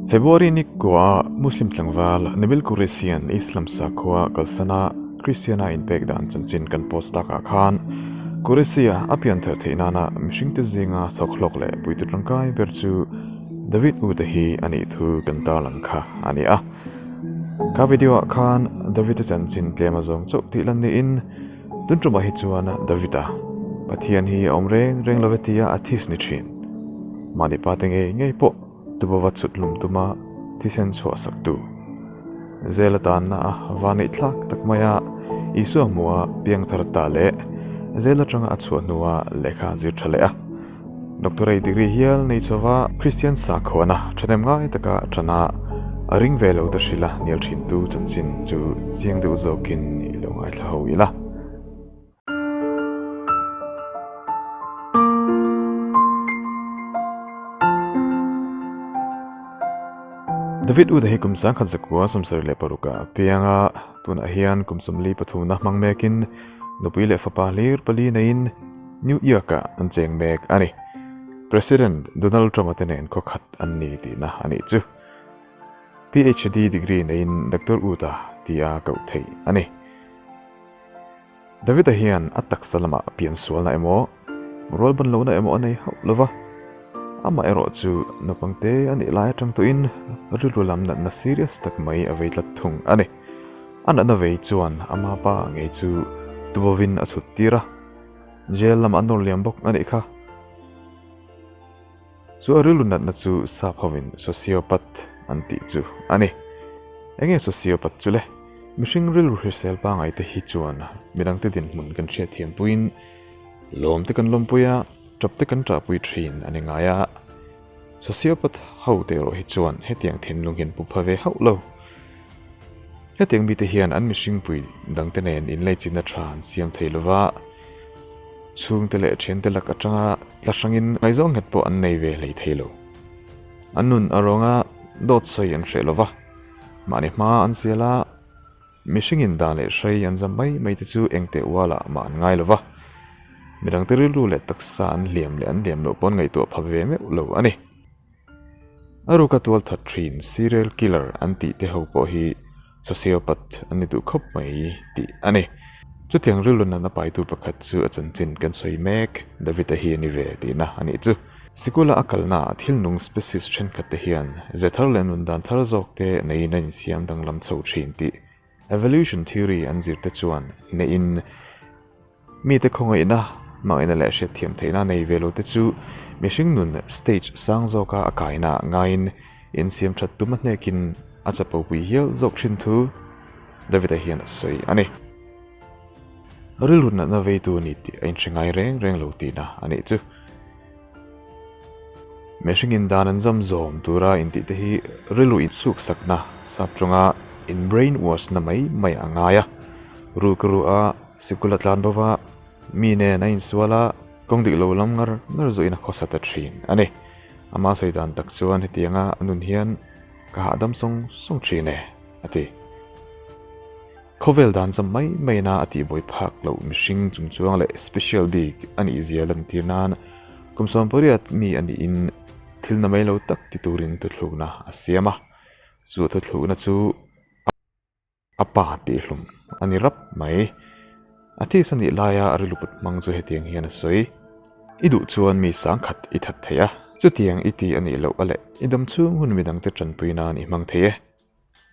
February ni kua Muslim tlangval Nabil Qureshi-a'n Islam sakhua kalsana Kristiana inpek dan chanchin kan post takah khan Qureshi-a a pianthar theih nana mihringte zinga thawk hlawk leh puitu tangkai ber chu David Ute hi a nih thu kan tarlang kha a ni a. Kha video-ah khan David-a chanchin tlem a zawng chauh tih lan niin tun tumah hi chuan David-a Pathian hi a awm reng reng lo ve tia a this ni thin. Mahni pa te ngei ngei pawh Tubova chhut hlum tuma thisen chhuah sak tu. Zel atan a va neih thlak tak mai a, Isua hmuha piangthar ta leh zel atanga a chhuah hnua lehkha zir tha leh a. Doctorate degree hial nei chhova Kristian sakhuana thahnem ngai taka tana a ring ve lo ta hrilh a hnial thintu chanchin chu chiang deuh zawkin i lo ngaithla ho ila. David Uda hi kum 1900 76 ah a piang a, tunah hian kum 43 na hmang mekin nupui leh fapa hlir pali neiin New York-ah an cheng mek a ni. President Donald Trump-a te nen khawkhat an ni tihna a nih chu. PhD degree neiin Doctor Uda tia koh theih a ni. David-a hian a taksa lamah piansualna emaw, rualban lohna emaw a nei hauh lo va. Amaherawh chu naupangte a nih lai atang tawhin rilru lam natna serious tak mai a vei tlat thung a ni. A natna vei chuan ama pa ngei chu tubovin a chhut tir a, jail lamah a nawr liam bawk a nih kha. Chu a rilru natna chu sap hovin sociopath an tih chu a ni. Enge sociopath chu le? Mihring rilru hrisel pangai te hi chuan midangte dinhmun kan hriat thiam puiin lawm te kan lawmpui a, tap te kan ṭahpui ṭhin a ni ngai a. Sociopath ho te erawh hi chuan hetiang thinlung hian pu pha ve hauh lo. Hetiang mite hian an mihringpui dangte nen inlaichinna ṭha an siam thei lova, Chhungte leh thiante lak atanga tla hrangin ngaihzawng nghet pawh an nei ve hlei thei lo. An nun a rawnga dawt sawi an hreh lo va, mahni hma an sial a, mihringin dan leh hrei an zam mai mai te chu engteh ualah mah an ngai lo va, midangte rilru leh taksa an hliam leh an hliam loh pawn ngaihtuah pha ve meuh lo a ni. A ruka tual that thin serial killer an tih te ho pawh hi sociopath an ni duh khawp mai tih a ni. Chutiang rilru nana paitu pakhat chu a chanchin kan sawi mek David-a hi a ni ve tihna a nih chu. Sikula a kalna ah thil nung species thenkhat te hian ze thar leh nun dan thar zawk te neiin a insiam danglam chho thin tih evolution theory an zir te chuan neiin Mite khawngaihna, hmangaihna leh hriatthiam theihna nei ve lote chu mihring nun stage sang zawka a kaina ah ngaiin insiam that tum a hnekin a chapopui hial zawk thin thu David-a hian a sawi a ni. Rilru natna veitu a ni tih a inhre ngai reng reng lo tihna a nih chu. Mihringin dan an zam zawm tura intih te hi rilru insuksakna sap tawnga in brain wash na mai mai a ngai a, ruk ruh a Sikul a tlan bova, mi nen a insual a, kawng dik lo lam ngar ngar zuiin a khawsa ta thin a ni. Ama sawi dan tak chuan hetianga a nun hian ka hahdam sawng sawng thin e, a ti. Khawvel dan zam mai maina a tihbuai phak loh mihring chungchuang leh special bik a nih zia lantir nan kum 18 mi a niin thil na mai lo tak ti turin thuthlukna a siam a, chu thuthlukna chu a. A pa tihhlum a ni rap mai. A this a nih laia a riluput hmang chu hetiang hian a sawi. I duh chuan mi sangkhat i that thei a, chutiang i ti a nih loh a leh i dam chhung hun midangte tanpui nan i hmang thei e.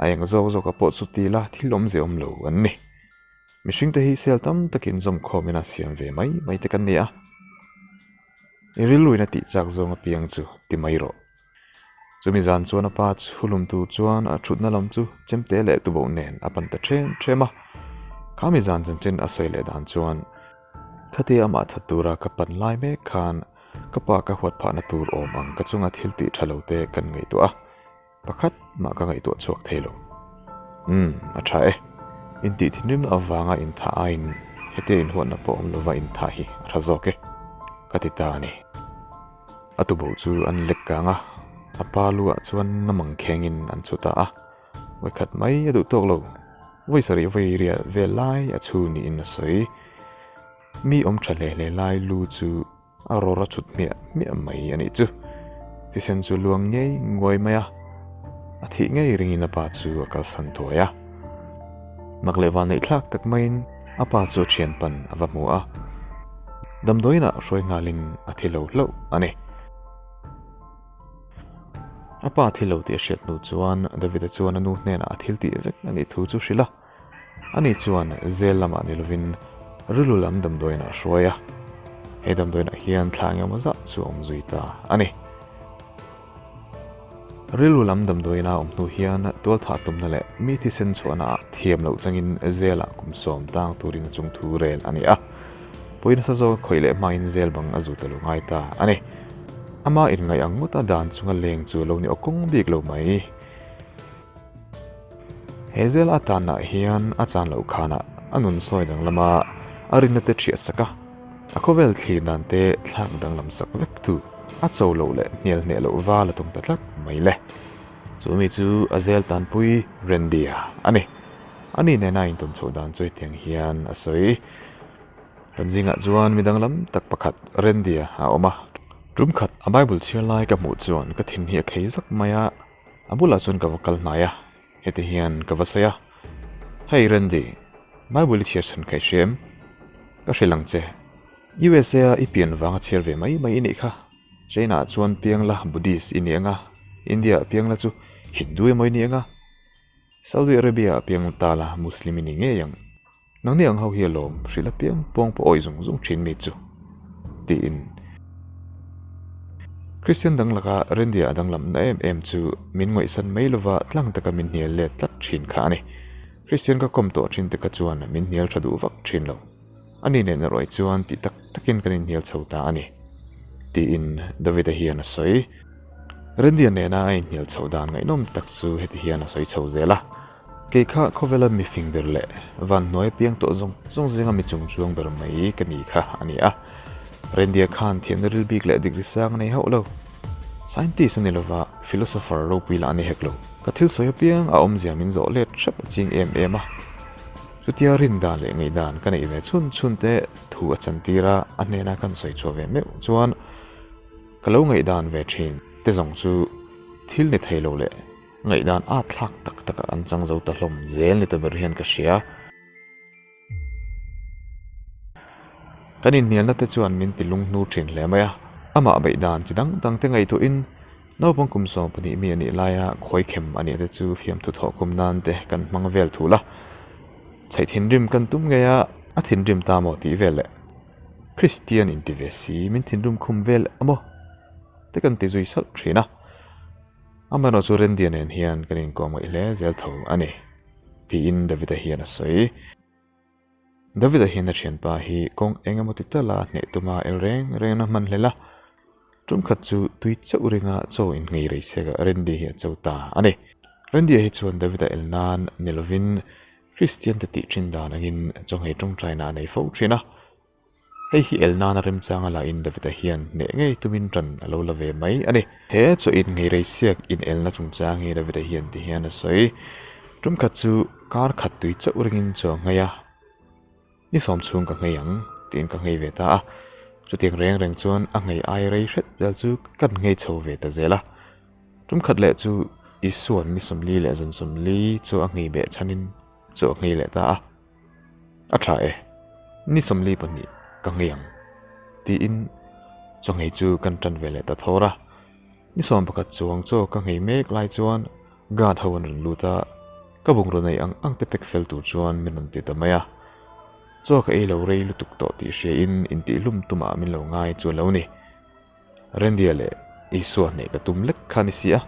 A eng zawk zawka pawh chu ti la thil awmze awm lo an ni. Mihringte hi sel tam takin zawmkhawmin a siam ve mai mai te kan ni a. I rilruin a tih chak zawng apiang chu ti mai rawh. Chumi zan chuan a pa chhulum tur chuan a thutna lam chu chemte leh tuboh nen a pan ta ṭhem ṭhem a. Khami zan chanchin a sawi leh dan chuan, Khatia amah that tura ka pan lai mek khan ka pa ka huat phahna tur awm ang ka chunga thil tih ṭha lo te kan ngaihtuah a, pakhat mah ka ngaihtuah chhuak thei lo. Umm, a ṭha e. Intih thinrimna avanga inthah aiin hetia inhuatna pawh awm lova inthah hi a ṭha zawk e, ka ti ta a ni. A tuboh chu an lek kang a, a pa lu ah chuan namang khengin an chhu ta a, vawikhat mai a duh tawk lo, vawi sarih vawi riah vel lai a chhu niin a sawi. Mi awm tha hle hle lai lu chu a rawr a chhut hmiah hmiah mai a nih chu. Thisen chu luang ngei nguai mai a, A thih ngei ringin a pa chu a kalsan thuai a. Mak leh van neihthlak tak maiin a pa chu a thian pan a va hmu a. Damdawiinah hruai nghalin a thi lo hlauh a ni. A pa thi lo tih a hriat hnu chuan David-a chuan a nu hnenah a thil tih vek a nih thu chu hrilh a. Ani chuan zel lamah ni lovin rilru lam damdawiinah a hruai a. He damdawiinah hian thla engemaw zah chu a awm zui ta a ni. Rilru lam damdawiina awm hnu hian tualthah tumna leh mi thisen chhuahnaah thiam loh changin zelah kum sawm tang turin a chungthu rel a ni a. Pawi nasa zawk khawih leh hmain zel bang a zut a lo ngai ta a ni. Ama inngaih ang ngawta dan chunga leng chu a lo ni awkawng bik lo mai. He zel a tanah hian a chan loh khanah a nun sawi danglama a rinna te ṭhiah sak a, a khawvel thlir dan te thlak danglam sak vek tu a cho loh leh hnial hneh loh val a tum ta tlat mai le. Chu mi chu a zel tanpui Randy-a a ni. Ani nena intawn chhoh dan chu hetiang hian a sawi. Kan zingah chuan mi danglam tak pakhat Randy-a a awm a. Tum khat a Bible chhiar lai ka hmuh chuan ka thin hi a khei zak mai a. A bulah chuan ka va kal hnai a, heti hian ka va sawi a, Hey Randy, Bible i chhiar chhan kha i hria em? Ka hrilh ang che, USA a i pian vanga chhiar ve mai mai i nih kha. China ah chuan piang la Buddhist i ni ang a, India ah piang la chu Hindu emaw i ni ang a, Saudi Arabia ah piang ta la Muslim i ni ngei ang. Nangni ang ho hi alawm hrilh apiang pawng pawh awih zung zung thin mi chu, tiin. Kristian dang laka Randy-a danglamna em em chu min ngaihsan mai lova tlang taka min hnial let tlat thin kha a ni. Kristian ka kawm tawh thin te kha chuan min hnial tha duh vak thin lo. Ani nen erawh chuan tih tak takin kan inhnial chho ta a ni, tiin David-a hian a sawi. Randy-a nena a inhnial chhoh dan ngaihnawm tak chu heti hian a sawi chho zel a. Kei kha khawvela mi fing ber leh van hnuai piang tawh zawng zawng zinga mi chung chuang ber mai ka ni kha a ni a. Rendia khan thiamna ril bik leh degree sang a nei hauh lo. Scientist a ni lova, philosopher ropui lah a ni hek lo. Ka thil sawi apiang a awmzia min zawh let hrep a ching em em a. Chutia rindan leh ngaihdan ka neih ve chhun chhun te thu a chantir a, a hnena kan sawi chhuah ve meuh chuan ka lo ngaihdan ve thin te zawng chu thil ni thei lo leh Ngaihdan at thlak tak tak ah an chang zo ta hlawm zel ni ta ber hian ka hria. Kan inhnialna te chuan min ti lunghnu thin hle mai a, amah beihdan chi dang dang te ngaihtuahin naupang kum 12 mi a nih laia khawikhem a nih te chu fiamthu thawhkhum nan te kan hmang vel thul a. Chhaih thinrim kan tum ngei a, a thinrim ta maw tih vel leh Kristian inti ve si min thinrim khum vel emaw te kan ti zui salh thin a. Amaherawh chu Randy-a nen hian kan inkawm ngaih hle zel tho a ni, tiin David-a hian a sawi. David-a hian a thianpa hi kawng eng emaw ti tala hneh tuma el reng reng a hman hlel a, tum khat chu tui chauh ringa chaw inngei rei sek ah Randy hi a cho ta a ni. Randy-a hi chuan David-a el nan ni lovin Kristian te tih thin dan angin chaw nghei tawngtaina a nei fo thin a. Hei hi el nana remchanga lahin David-a hian hneh ngei tumin ṭan a lo la ve mai a ni. He chaw in ngei rei siak inelna chungchang hi David-a hian ti hian a sawi. Tum khat chu kar khat tui chauh ringin chaw a nghei a, Ni sawm chhung ka nghei ang tiin ka nghei ve ta a. Chutiang reng reng chuan a nghei ai rei hret zel chu kan nghei chho ve ta zel a. Tum khat leh chu Isua'n ni 40 leh zan 40 chaw a nghei beh chhanin chaw a nghei leh ta a. A tha e, ni 42 ka nghei ang, tiin chaw nghei chu kan tan ve leh ta thawr a. Ni 11 chuang chaw ka nghei mek lai chuan guard ho an rawn lut a, ka bungraw nei ang ang te pack fel tur chuan min rawn ti ta mai a. Chaw ka ei lo rei lutuk tawh tih hria in intihhlum tumah min lo ngai chu a lo ni. Randy-a leh Isua hneh ka tum lek kha a ni si a,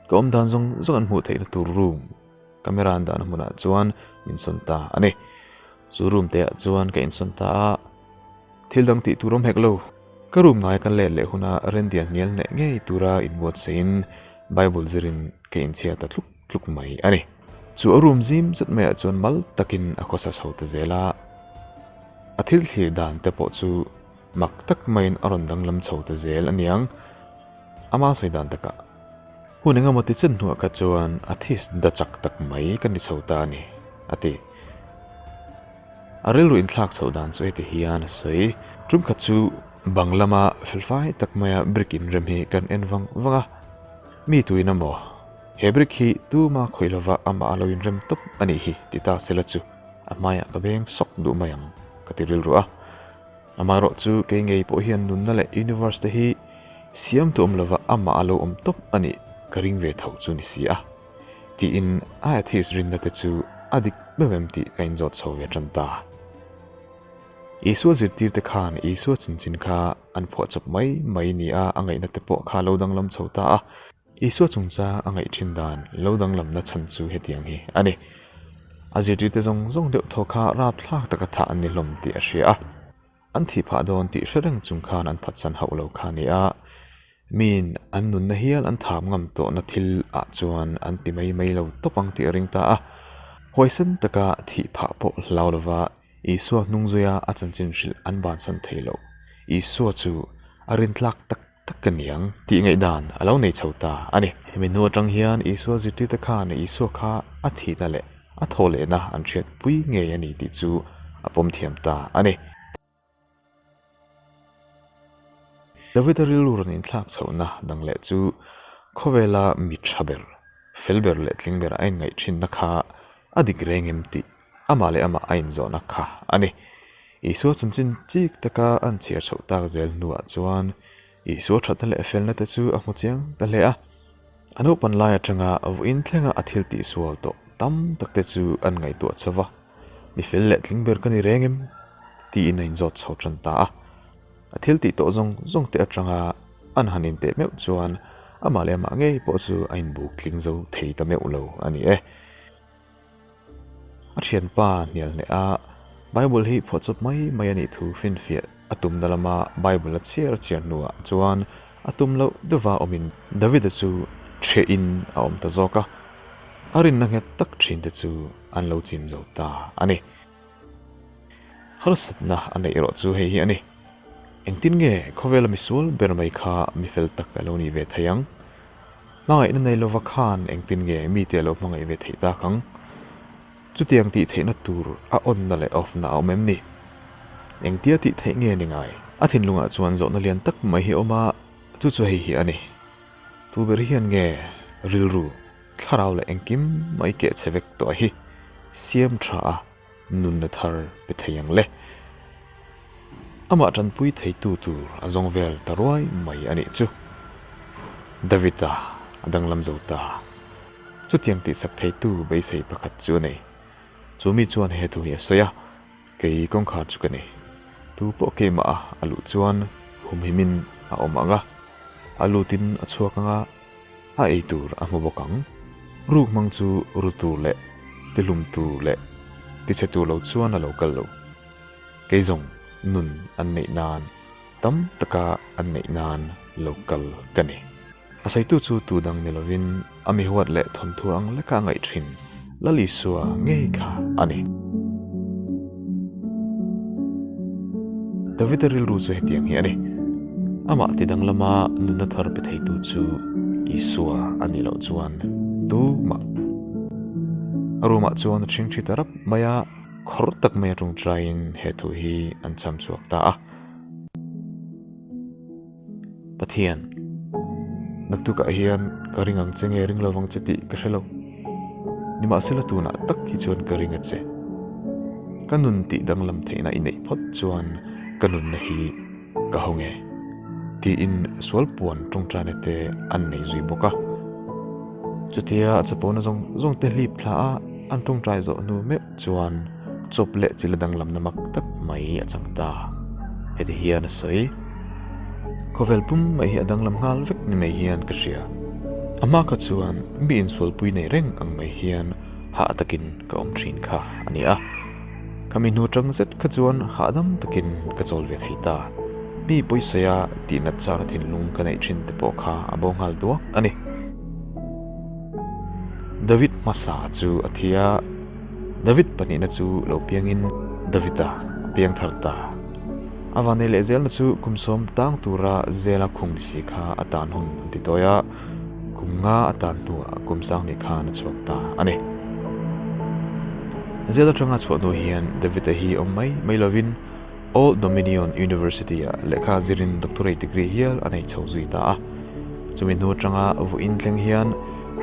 ka awm dan zawng zawng an hmuh theihna tur room camera an dahna hmunah chuan min sawn ta a ni. Chu room te ah chuan ka insawn ta a, thil dang tih tur awm hek lo. Ka room ngai ka let leh huna Randy-a hnial hneh ngei tura inbuatsaih-in Bible zirin ka inchhia ta tluk tluk mai a ni. Chu a room zim zet maiah chuan mal takin a khawsa chho ta zel a, a thil thlir dan te pawh chu Mak tak maiin a rawn danglam chho ta zel a niang. Ama sawi dan takah, Hun engemaw ti chen hnuah kha chuan a this da chak tak mai ka ni chho ta a ni, a ti. A rilru inthlak chhoh dan chu heti hian a sawi. Tum khat chu bang lama felfai tak maia brick inrem hi kan en vang vang a, mi tuin a maw? He brick hi tuma khawih lova amah a lo inrem tawp a nih hi ti ta sela chu a hmaiah ka veng sawk duh mai ang ka ti rilru a. Amaherawh chu kei ngei pawh hian nunna leh universe te hi siam tu awm lova amah a lo awm tawp a nih ka ring ve tho chu ni si a tiin a atheist rinna te chu a dik meuh em tih ka inzawt chho ve tan ta. Isua zirtirte khan Isua chanchin kha an phuahchawp mai mai nia a ngaihna te pawh kha lo danglam chho ta a. Isua chungchang a ngaih thin dan lo danglamna chhan chu hetiang hi a ni. A zirtirte zawng zawng deuh thaw kha rapthlak taka thah an ni hlawm tih a hria a. An thih phah dawn tih hre reng chung khan an phatsan hauh lo kha a ni a. Miin an nunna hial an thap ngam tawhna thil ah chuan an ti mai mai lo tawp ang tih a ring ta a. Huaisen taka thih phah pawh hlau lova Isua hnungzuia a chanchin hrilh an bansan thei lo. Isua chu a rintlak tak tak ka niang tih ngaihdan a lo nei chho ta a ni. Hemi hnu atang hian Isua zirtirte khan Isua kha a thihna leh a thaw lehna an hriatpui ngei a ni tih chu a pawm thiam ta a ni. Davida rilru rawn inthlak chhohna dang leh chu khawvela mi tha ber, fel ber leh tling ber a inngaih thinna kha a dik reng em tih amah leh amah a inzawhna kha a ni. Isua chanchin chik taka an chhiar chhoh tak zel hnuah chuan Isua thatna leh felna te chu a hmu chiang ta hle a. A naupan lai atanga vawiin thlenga a thil tihsual tawh tam tak te chu an ngaihtuah chho va, Mi fel leh tling ber ka ni reng em? tiin a inzawt chho tan ta a. A thil tih tawh zawng zawng te atanga an han inteh meuh chuan amah leh amah ngei pawh chu a inbuk tling zo thei ta meuh lo a ni e. A thianpa hnial hneh a, Bible hi phuahchawp mai mai a nih thu finfiah a tumna lama Bible a chhiar chiar hnuah chuan a tum loh deuha awmin Davida chu ṭhehin a awm ta zawk a, a rinna nghet tak ṭhinte chu an lo chim zo ta a ni. Harsatna a neih erawh chu hei hi a ni. Engtin nge khawvela misual ber mai kha mi fel tak a lo nih ve thei ang? Hmangaihna nei lova khan engtin nge mite a lo hmangaih ve theih tak ang? Chutiang tih theihna tur a on na leh off na a awm em ni? Engtia tih theih nge ni ngai? A thinlungah chuan zawhna lian tak mai hi a awm a, chu chu hei hi a ni. Tu ber hian nge rilru, thlarau leh engkim mai keh chhe vek tawh hi siam tha a nunna thar pe thei ang le? Amah tanpui theitu tur a zawng vel ta ruai mai a nih chu. David-a a danglam zo ta. Chutiang tihsak theitu beisei pakhat chu a nei. Chu mi chuan he thu hi a sawi a, Kei kawngkhar chu ka ni. Tu pawh keimah a a luh chuan humhimin a awm ang a, a lutin a chhuak ang a, a ei tur a hmu bawk ang. Ruk hmang chu ru tur leh tihlum tur leh tichhe tur lo chuan a lo kal lo. Kei zawng nun an neih nan, tam taka an neih nan lo kal ka ni. A sawitu chu tu dang ni lovin a mi huat leh thawnthu ang leka a ngaih thin Lal Isua ngei kha a ni. Davida rilru chu hetiang hi a ni, Amah ti danglama nunna thar pe theitu chu Isua a nih loh chuan tumah. A room-ah chuan a ṭhingṭhi ta rap mai a, khawr tak mai a ṭawngṭaiin he thu hi an cham chhuak ta a. Pathian, naktukah hian ka ring ang che nge ring lo vang che tih ka hre lo. Nimahsela tunah tak hi chuan ka ring a che. Ka nun tih danglam theihna i neih phawt chuan ka nunna hi ka hawng e, tiin sualpuan tawngtaina te an nei zui bawk a. Chutia a chapona zawng zawng te hlip thla a an tawngtai zawh hnu meuh chuan chawp leh chila danglamna mak tak mai a chang ta. Heti hian a sawi, Khawvel pum mai hi a danglam nghal vek ni mai hian ka hria. A hma kha chuan mi insualpui nei reng ang mai hian hah takin ka awm thin kha a ni a. Khami hnu tang zet kha chuan hahdam takin ka chawl ve thei ta. Mi pawisaia tihnat chana thinlung ka neih thin te pawh kha a bo nghal duak a ni. David hmasa chu a thi a, David pahnihna chu lo piangin Davida a piang thar ta. A vanei leh zelna chu kum sawm tang tura zela khung ni si kha a tan hun an ti tawi a, kum nga a tan hnuah kum sanghnih khan a chhuak ta a ni. Zel atanga chhuah hnu hian Davida hi awm mai mai lovin Old Dominion University-ah lehkha zirin doctorate degree hial a nei chho zui ta a. Chumi hnu atanga vawiin thleng hian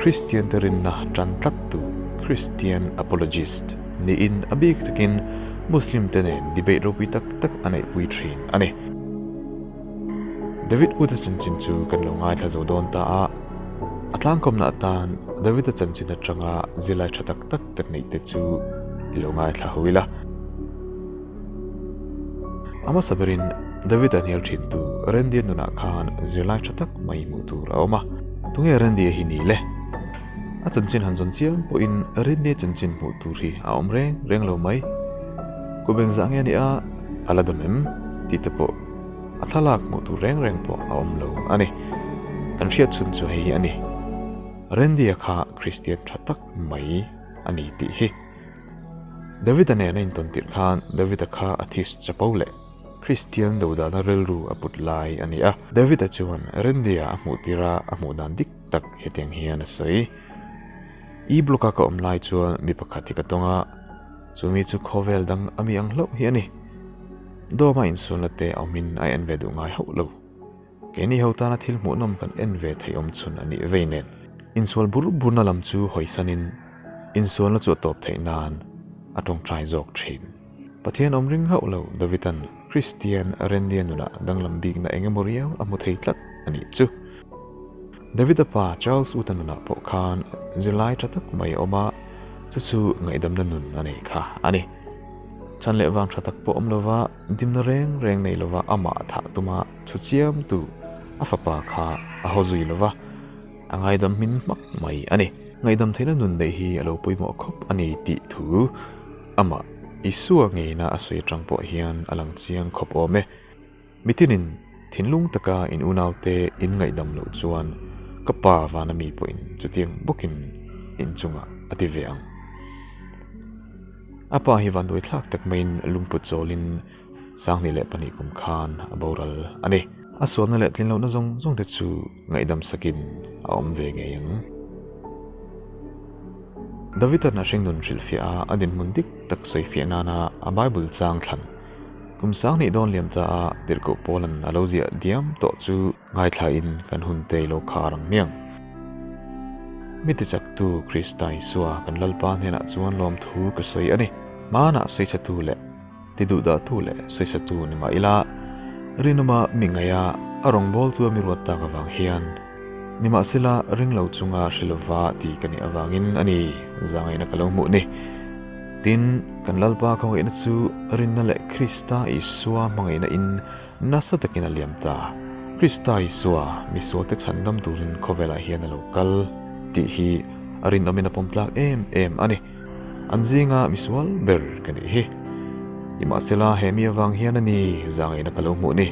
Kristiante rinna tan tlattu, Christian apologist, niin a bik takin Muslim-te nen debate ropui tak tak a neihpui thin a ni. David Wood-a chanchin chu kan lo ngaithla zo dawn ta a, a tlangkawmna atan David-a chanchin atanga zirlai tha tak tak kan neih te chu i lo ngaithla ho ila. A hmasa berin David-a hnial thintu Randy-a nunah khan zirlai tha tak mai hmuh tur a awm a. Tunge Randy-a hi ni le? A chanchin han zawn chiang pawhin Randy-a chanchin hmuh tur hi a awm reng reng lo mai. Kum engzah nge a nih a, a la dam em? tih te pawh a thlalak hmuh tur reng reng pawh a awm lo a ni. Kan hriat chhun chu hei hi a ni. Randy-a kha Kristian tha tak mai a ni tih hi. David-a nen a intawn tirh khan David-a kha atheist chapo leh Kristian dodana rilru a put lai a ni a. David-a chuan Randy-a a hmuh tir a, a hmuh dan dik tak hetiang hian a sawi. E block-a ka awm lai chuan mi pakhat hi ka tawng a, chu mi chu khawvel dang a mi ang hlauh hi a ni. Dawma insualna te a awmin a en ve duh ngai hauh lo. Keini ho tana thil hmuhnawm kan en ve theih awm chhun a nih vei nen, insual bur burna lam chu hawisanin insualna chu a tawp theih nan a tawngtai zawk thin. Pathian awm ring hauh lo Davida'n Kristian Rendia nunah danglam bikna eng emaw riau a hmu thei tlat a nih chu. Davida pa Charles Uta nunah pawh khan zirlai tha tak mai a awm a, chu chu ngaihdamna nun a nei kha a ni. Chhan leh vang tha tak pawh awm lova dimna reng reng nei lova amah thah tuma chhu chiamtu a fapa kha a haw zui lova, a ngaidam hmin hmak mai a ni. Ngaihdam theihna nun neih hi a lo pawimawh khawp a ni tih thu amah Isua ngeina a sawi atang pawh hian a lang chiang khawp awm e. Mitinin thinlung taka in unaute in ngaihdam loh chuan ka pa vana mi pawhin chutiang bawkin in chungah a ti ve ang. A pa hi vanduai thlak tak maiin lungput chawlin 2002 kum khan a boral a ni. A sualna leh tlinlohna zawng zawng te chu ngaihdam sakin a awm ve ngei ang. Davida'n a hringnun hrilhfiah a, a dinhmun dik tak sawifiah nana a Bible chang thlan kum 2000 dawn liam ta a tirhkoh Paula'n a lo ziah diam tawh chu ngaithlain kan hun te i lo khar ang hmiang. Mi tichaktu Krista Isua kan Lalpa hnenah chuan lawmthu ka sawi a ni. Hmanah sawichhetu leh ti duhdahtu leh sawisatu ni mah ila, rinawma mi ngaih a, a rawngbawltu a mi ruat tak avang hian nimahsela ring lo chunga hre lova ti ka nih avangin a ni zangaihna ka lo hmuh ni. Tin, kan Lalpa khawngaihna chu rinna leh Krista Isua hmangaihna in nasa takin a liam ta. Krista Isua misualte chhandam turin khawvelah hian a lo kal tih hi a rinawmin a pawm tlak em em a ni. An zinga misual ber ka nih hi. Nimahsela he mi avang hian a ni zangaihna ka lo hmuh ni.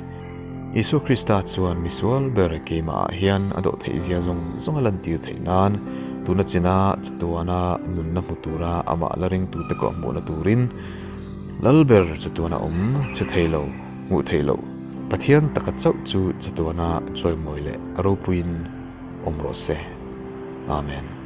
Isua Krista chuan misual ber keimahah hian a dawh theih zia zawng zawng a lantir theih nan tuna china chatuana nunna hmu tura amah la ringtute kawh hmuhna turin Lal ber chatuana awm che thei lo, hmuh theih loh Pathian taka chauh chu chatuana chawimawi leh a ropuiin awm rawh se. Amen.